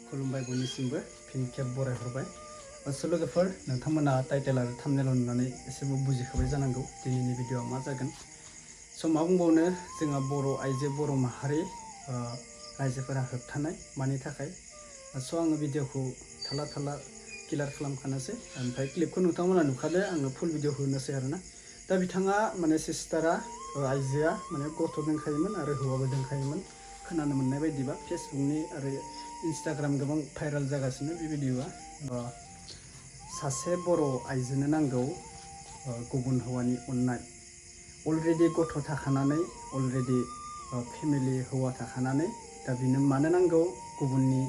खुलुमबाय बयनिसिमबो फिन खेब बरायहरबाय लोगोफोर नोंथांमोना टाइटेल आरो थाम्बनेल नुनानै एसेबो बुजिखाबाय जानांगौ दिनैनि भिडिअआ मा जागोन मा बुंबावनो जोंहा बर' आइजो बर' माहारि रायजोफोरा होबथानाय मानि थाखाय आङो भिडिअखौ थाला क्लियार खालामखानोसै ओमफ्राय क्लिपखौ नोंथांमोना नुखादो आङो फुल भिडिअ होनोसै आरोना दा बिथाङा माने सिस्टारा आइजोआ माने गथ' दोनखायोमोन आरो हौवाबो दोनखायोमोन खोनानो मोननाय बायदिबा फेसबुकनि आरो इन्स्टाग्राम गोबां भाइरेल जागासिनो बे भिडिअआ सासे बर' आइजोनो नांगौ गुबुन हौवानि अननाय अलरेडि गथ' थाखानानै अलरेडि फेमिलि हौवा थाखानानै दा बिनो मानो नांगौ गुबुननि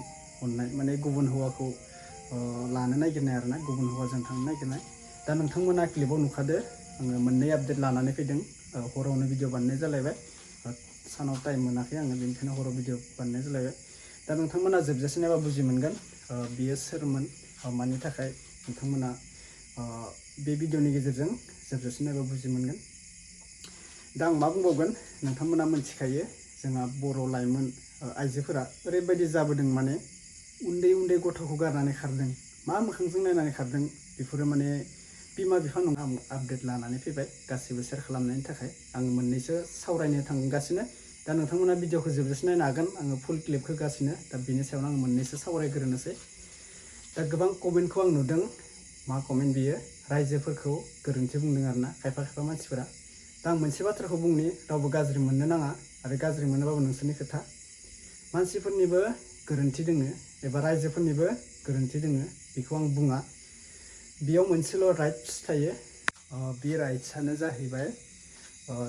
अननाय माने गुबुन हौवाखौ लानो नागिरनाय आरोना गुबुन हौवाजों थांनो नागिरनाय दा नोंथांमोना क्लिपआव नुखादो आङो मोननै आपडेट लानानै फैदों हरावनो भिडिअ बानायनाय जालायबाय सानाव टाइम मोनाखै आङो बेनिखायनो हराव भिडिअ बानायनाय जालायबाय दा नोंथांमोना जोबजासे नायबा बुजि मोनगोन बियो सोरमोन मानि थाखाय नोंथांमोना बे भिडिअनि गेजेरजों जोबजासे नायबा बुजि मोनगोन दा आं मा बुंबावगोन नोंथांमोना मिथिखायो जोंहा बर' लाइमोन आइजोफोरा ओरैबायदि जाबोदों माने उन्दै गथ'खौ गारनानै खारदों मा मोखांजों नायनानै खारदों बेफोरो माने बिमा बिफा नङा आं आपडेट लानानै फैबाय गासैबो शेयार खालामनायनि थाखाय आं मोननैसो सावरायनो थांगासिनो दा नोंथांमोना भिडिअखौ जोबजासे नायनो हागोन आङो फुल क्लिप होगासिनो दा बेनि सायावनो आं मोननैसो सावरायग्रोनोसै दा गोबां कमेन्टखौ आं नुदों मा कमेन्ट बियो रायजोफोरखौ गोरोन्थि बुंदों आरोना खायफा मानसिफोरा दा आं मोनसे बाथ्राखौ बुंनि रावबो गाज्रि मोननो नाङा आरो गाज्रि मोनोबाबो नोंसोरनि खोथा मानसिफोरनिबो गोरोन्थि दोङो एबा रायजोफोरनिबो गोरोन्थि दोङो बेखौ आं बुङा बेयाव मोनसेल' राइट्स थायो बे राइट्सआनो जाहैबाय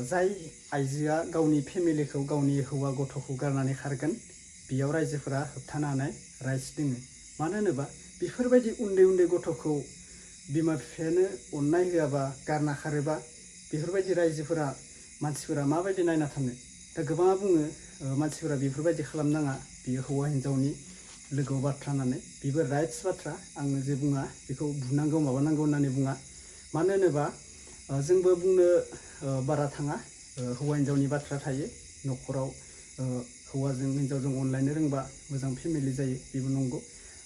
जाय आइजोआ गावनि फेमिलिखौ गावनि हौवा गथ'खौ गारनानै खारगोन बेयाव रायजोफोरा होबथानो हानाय राइट्स दोङो मानो होनोबा बेफोरबायदि उन्दै गथ'खौ बिमा बिफायानो अननाय होआबा गारना खारोबा बेफोरबायदि रायजोफोरा मानसिफोरा माबायदि नायना थानो दा गोबाङा बुङो मानसिफोरा बेफोरबायदि खालामनाङा बियो हौवा हिन्जावनि लोगोआव बाथ्रा होननानै बेबो राइट्स बाथ्रा आङो जे बुङा बेखौ बुनांगौ माबानांगौ होननानै बुङा मानो होनोबा जोंबो बुंनो बारा थाङा हौवा हिन्जावनि बाथ्रा थायो न'खराव हौवाजों हिन्जावजों अनलायनो रोंबा मोजां फेमिलि जायो बेबो नंगौ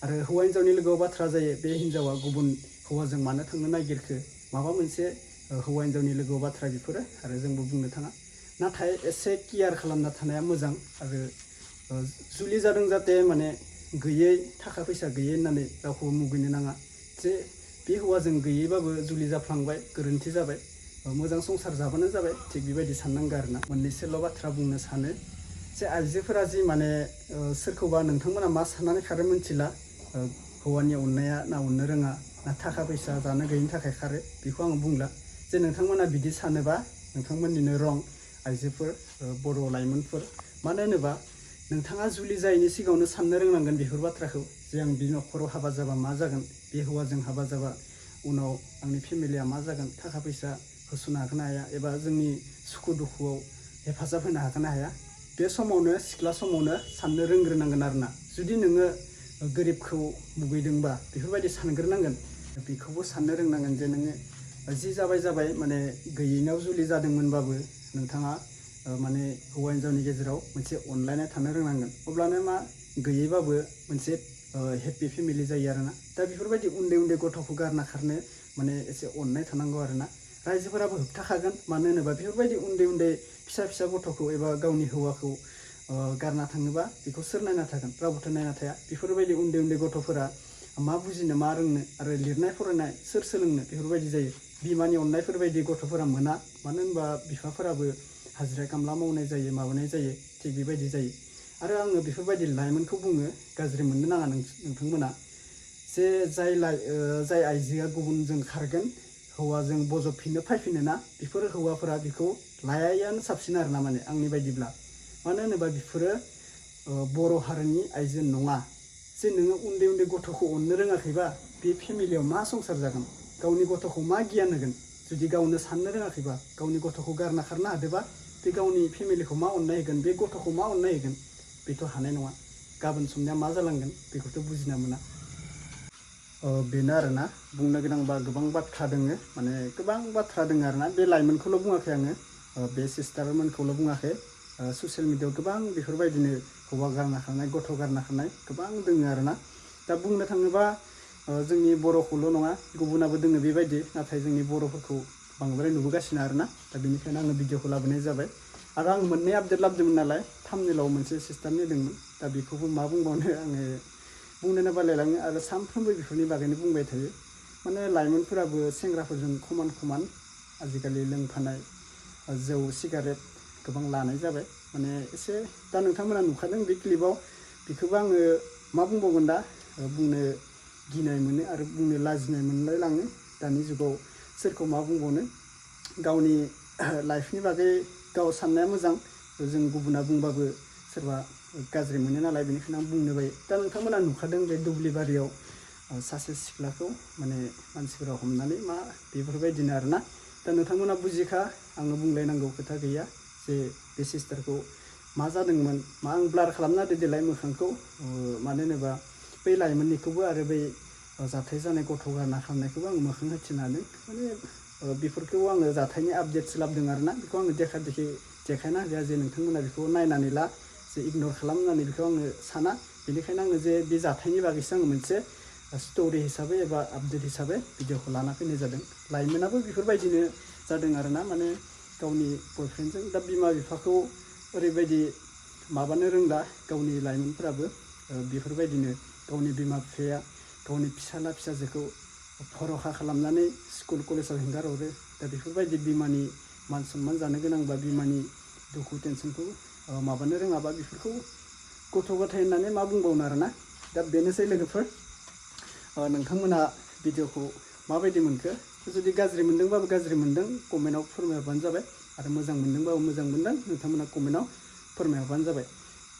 आरो हौवा हिन्जावनि लोगोआव बाथ्रा जायो बे हिन्जावा गुबुन हौवाजों मानो थांनो नागिरखो माबा मोनसे हौवा हिन्जावनि लोगोआव बाथ्रा बेफोरो आरो जोंबो बुंनो थाङा नाथाय एसे केयार खालामना थानाया मोजां आरो जुलि जादों जाहाथे माने गैयै थाखा फैसा गैयै होननानै रावखौबो मुगैनो नाङा जे बे हौवाजों गैयैबाबो जुलि जाफ्लांबाय गोरोन्थि जाबाय मोजां संसार जाबानो जाबाय थिग बेबायदि साननांगौ आरोना मोननैसोल' बाथ्रा बुंनो सानो जे आइजोफोरा जि माने सोरखौबा नोंथांमोना मा साननानै खारो मिथिला हौवानि अननाया ना अननो रोङा ना थाखा फैसा जानो गैयिनि थाखाय खारो बेखौ आं बुंला जे नोंथांमोना बिदि सानोबा नोंथांमोननिनो रं आइजोफोर बर' लाइमोनफोर मानो होनोबा नोंथाङा जुलि जायैनि सिगाङावनो साननो रोंनांगोन बेफोर बाथ्राखौ जे आं बि न'खराव हाबा जाबा मा जागोन बे हौवाजों हाबा जाबा उनाव आंनि फेमिलिया मा जागोन थाखा फैसा होसोनो हागोन ना हाया एबा जोंनि सुखु दुखुआव हेफाजाब होनो हागोन ना हाया बे समावनो सिख्ला समावनो साननो रोंग्रोनांगोन आरोना जुदि नोङो गोरिबखौ मुगैदोंबा बेफोरबायदि सानग्रोनांगोन बेखौबो साननो रोंनांगोन जे नोङो जि जाबाय माने गैयैनाव जुलि जादोंमोनबाबो नोंथाङा माने हौवा हिन्जावनि गेजेराव मोनसे अनलायनाय थानो रोंनांगोन अब्लानो मा गैयैबाबो मोनसे हेपि फेमिलि जायो आरोना दा बेफोरबायदि उन्दै गथ'खौ गारना खारनो माने एसे अननाय थानांगौ आरोना रायजोफोराबो होबथाखागोन मानो होनोबा बेफोरबायदि उन्दै फिसा गथ'खौ एबा गावनि हौवाखौ गारना थाङोबा बेखौ सोर नायना थागोन रावबोथ' नायना थाया बेफोरबायदि उन्दै गथ'फोरा मा बुजिनो मा रोंनो आरो लिरनाय फरायनाय सोर सोलोंनो बेफोरबायदि जायो बिमानि अननायफोरबायदि गथ'फोरा मोना मानो होनबा बिफाफोराबो हाजिरा खामला मावनाय जायो माबानाय जायो थिग बेबायदि जायो आरो आङो बेफोरबायदि लाइमोनखौ बुङो गाज्रि मोननो नाङा नोंथांमोना जे जाय आइजोआ गुबुनजों खारगोन हौवाजों बजबफिननो फैफिनो ना बेफोर हौवाफोरा बेखौ लायायानो साबसिन आरोना माने आंनि बायदिब्ला मानो होनोबा बेफोरो बर' हारिनि आइजो नङा जे नोङो उन्दै गथ'खौ अननो रोङाखैबा बे फेमिलियाव मा संसार जागोन गावनि गथ'खौ मा गियान होगोन जुदि गावनो साननो रोङाखैबा गावनि गथ'खौ गारना खारनो हादोबा बे गावनि फेमिलिखौ मा अननाय होगोन बे गथ'खौ मा अननाय होगोन बेथ' हानाय नङा गाबोन समनिया मा जालांगोन बेखौथ' बुजिना मोना। बेनो आरोना बुंनो गोनांबा गोबां बाथ्रा दोङो माने गोबां बाथ्रा दोङो आरोना बे लाइमोनखौल' बुङाखै आङो बे सिस्टारमोनखौल' बुङाखै ससियेल मिडियायाव गोबां बेफोरबायदिनो हौवा गारना खारनाय गथ' गारना खारनाय गोबां दोङो आरोना। दा बुंनो थाङोबा जोंनि बर'खौल' नङा गुबुनाबो दोङो बेबायदि नाथाय जोंनि बर'फोरखौ बांद्राय नुबोगासिनो आरोना। दा बेनिखायनो आङो भिडिअखौ लाबोनाय जाबाय आरो आं मोननै आपडेट लाबोदोंमोन नालाय थाम्बनेइलाव मोनसे सिस्टारनि होदोंमोन दा बेखौबो मा बुंबावनो आङो बुंनोनो बालायलाङो आरो सानफ्रोमबो बेफोरनि बागैनो बुंबाय थायो। माने लाइमोनफोराबो सेंग्राफोरजों समान समान आजिखालि लोंफानाय जौ सिगारेट गोबां लानाय जाबाय माने एसे दा नोंथांमोना नुखादों बे क्लिपाव बेखौबो आङो मा बुंबावगोन दा बुंनो गिनाय मोनो आरो बुंनो लाजिनाय मोनलाय लाङो। दानि जुगाव सोरखौ मा बुंबावनो गावनि लाइफनि बागै गाव साननाया मोजां जों गुबुना बुंबाबो सोरबा गाज्रि मोनो नालाय बेनिखायनो आं बुंनो बायो। दा नोंथांमोना नुखादों बे दुब्लिबारियाव सासे सिख्लाखौ माने मानसिफोरा हमनानै मा बेफोरबायदिनो आरोना। दा नोंथांमोना बुजिखा आङो बुंलायनांगौ खोथा गैया जे बे सिस्टारखौ मा जादोंमोन मा आं ब्लार खालामना होदो देलाय मोखांखौ मानो होनोबा बै लाइमोननिखौबो आरो बै जाथाय जानाय गथ' गारना खारनायखौबो आं मोखां होथिनानै माने बेफोरखौ आङो जाथायनि आपडेटसो लाबोदों आरोना। बेखौ आङो देखा देखि देखायना होया जे नोंथांमोना बेखौ नायनानै ला जे इगनर खालाम होननानै बेखौ आङो साना। बेनिखायनो आङो जे बे जाथायनि बागैसो आङो मोनसे स्ट'रि हिसाबै एबा आपडेट हिसाबै भिडिअखौ लाना फैनाय जादों। लाइमोनाबो बेफोरबायदिनो जादों आरोना माने गावनि बयफ्रेन्डजों दा बिमा बिफाखौ ओरैबायदि माबानो रोंला गावनि लाइमोनफोराबो बेफोरबायदिनो गावनि बिमा बिफाया गावनि फिसाला फिसाजोखौ भरखा खालामनानै स्कुल कलेजाव हेंगार हरो। दा बेफोरबायदि बिमानि मान सनमान जानो गोनांबा बिमानि दुखु टेनसनखौ माबानो रोङाबा बेफोरखौ गथ' गथाय होननानै मा बुंबावनो आरोना। दा बेनोसै लोगोफोर नोंथांमोना भिडिअखौ माबायदि मोनखो जुदि गाज्रि मोन्दोंबाबो गाज्रि मोन्दों कमेन्टआव फोरमायहरबानो जाबाय आरो मोजां मोन्दोंबाबो मोजां मोन्दों नोंथांमोना कमेन्टआव फोरमायहरबानो जाबाय।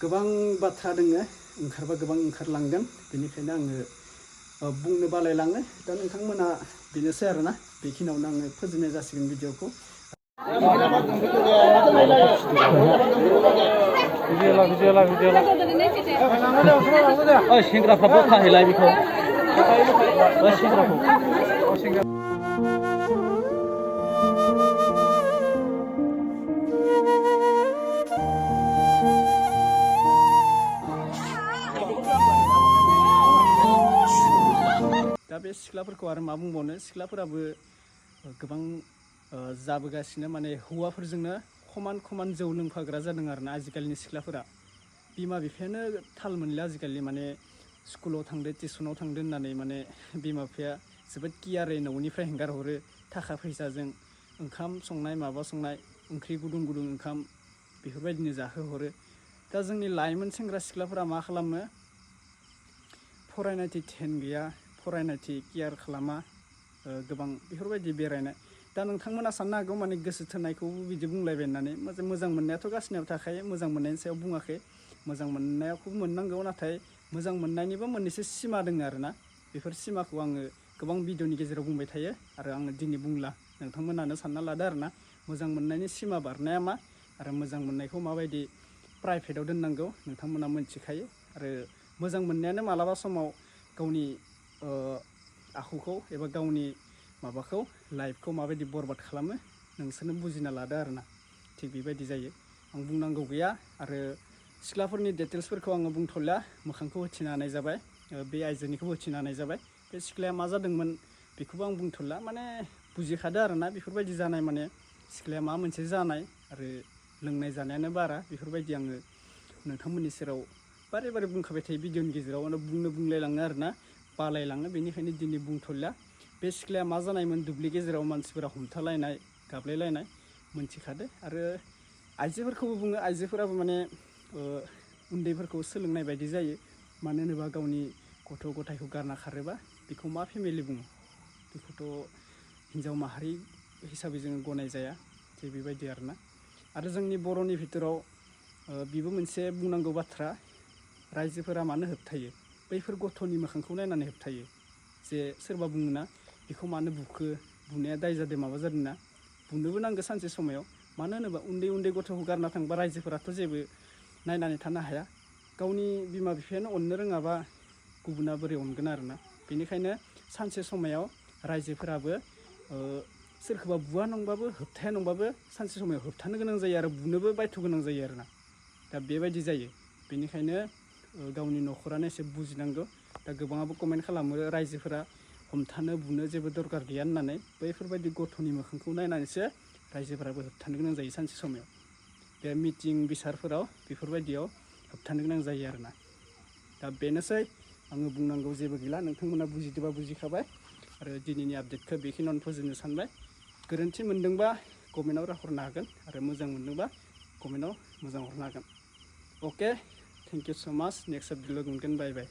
गोबां बाथ्रा दोङो ओंखारबा गोबां ओंखारलांगोन बेनिखायनो आङो बुंनो बालायलाङो। दा नोंथांमोना बेनोसै आरोना बेखिनियावनो आङो फोजोबनाय जासिगोन भिडिअखौ। सेंग्राफ्राबो खाहैलाय बेखौ सेंग्राखौ दा बे सिख्लाफोरखौ आरो मा बुंबावनो सिख्लाफोराबो गोबां जाबोगासिनो माने हौवाफोरजोंनो खमान खमान जौ लोंफाग्रा जादों आरोना आजिखालिनि सिख्लाफोरा। बिमा बिफायानो थाल मोनला आजिखालि माने स्कुलाव थांदो टिउसनाव थांदो होननानै माने बिमा बिफाया जोबोद केयारै न'निफ्राय हेंगार हरो थाखा फैसाजों ओंखाम संनाय माबा संनाय ओंख्रि गुदुं गुदुं ओंखाम बेफोरबायदिनो जाहोहरो। दा जोंनि लाइमोन सेंग्रा सिख्लाफोरा मा खालामो फरायनायथि ध्यान गैया फरायनायथि केयार खालामा गोबां बेफोरबायदि बेरायनाय। दा नोंथांमोना साननो हागौ माने गोसो थोनायखौबो बिदि बुंलायबाय होननानै मोजां मोननायाथ' गासिनाबो थाखायो मोजां मोननायनि सायाव बुङाखै मोजां मोननायखौबो मोननांगौ नाथाय मोजां मोननायनिबो मोननैसो सिमा दङ आरोना। बेफोर सिमाखौ आङो गोबां भिडिअनि गेजेराव बुंबाय थायो आरो आङो दिनै बुंला नोंथांमोनानो सानना लादो आरोना मोजां मोननायनि सिमा बारनाया मा आरो मोजां मोननायखौ माबायदि प्राइभेटाव दोननांगौ नोंथांमोना मोनथिखायो। आरो मोजां मोननायानो मालाबा समाव गावनि आखुखौ एबा गावनि माबाखौ लाइफखौ माबायदि बरबाद खालामो नोंसोरनो बुजिना लादो आरोना। थिग बेबायदि जायो आं बुंनांगौ गैया आरो सिख्लाफोरनि डिटेल्सफोरखौ आङो बुंथ'ला मोखांखौ होथिना होनाय जाबाय बे आइजोनिखौबो होथिना होनाय जाबाय। बे सिख्लाया मा जादोंमोन बेखौबो आं बुंथ'ला माने बुजिखादो आरोना बेफोरबायदि जानाय माने सिख्लाया मा मोनसे जानाय आरो लोंनाय जानायानो बारा बेफोरबायदि आङो नोंथांमोननि सेराव बारे बारे बुंखाबाय थायो भिडिअनि गेजेराव बुंलायलाङो आरोना बालायलाङो बेनिखायनो दिनै बुंथ'ला। बे सिख्लाया मा जानायमोन दुब्लि गेजेराव मानसिफोरा हमथालायनाय गाबलायलायनाय मोनथिखादो आरो आइजोफोरखौबो बुङो आइजोफोराबो माने उन्दैफोरखौ सोलोंनाय बायदि जायो। मानो होनोबा गावनि गथ' गथायखौ गारना खारोबा बेखौ मा फेमिलि बुङो बेखौथ' हिन्जाव माहारि हिसाबै जोङो गनाय जाया थिग बेबायदि आरोना। आरो जोंनि बर'नि भितराव बेबो मोनसे बुंनांगौ बाथ्रा रायजोफोरा मानो होबथायो बैफोर गथ'नि मोखांखौ नायनानै होबथायो जे सोरबा बुङोना बेखौ मानो बुखो बुनाया दाय जादों माबा जादों ना बुनोबो नांगौ सानसे समायाव। मानो होनोबा उन्दै उन्दै गथ'खौ गारना थांबा रायजोफोराथ' जेबो नायनानै थानो हाया गावनि बिमा बिफायानो अननो रोङाबा गुबुना बोरै अनगोन आरोना बेनिखायनो सानसे समायाव रायजोफोराबो सोरखौबा बुवा नंबाबो होबथाया नंबाबो सानसे समायाव होबथानो गोनां जायो आरो बुनोबो बायथ' गोनां जायो आरोना दा बेबायदि जायो बेनिखायनो गावनि न'खरानो एसे बुजिनांगौ दा गोबाङाबो कमेन्ट खालामो रायजोफोरा हमथानो बुनो जेबो दरकार गैया होननानै बैफोरबायदि गथ'नि मोखांखौ नायनानैसो रायजोफोराबो होबथानो गोनां जायो सानसे समायाव बे मिटिं बिसारफोराव बेफोरबायदियाव होबथानो गोनां जायो आरोना दा बेनोसै आङो बुंनांगौ जेबो गैला नोंथांमोना बुजिदोंबा बुजिखाबाय आरो दिनैनि आपडेटखौ बेखिनियावनो फोजोबनो सानबाय गोरोन्थि मोनदोंबा कमेन्टआव हरनो हागोन आरो मोजां मोनदोंबा कमेन्टआव मोजां हरनो हागोन अके थेंक इउ स' माच नेक्स्ट आपडेट लोगो मोनगोन बाय बाय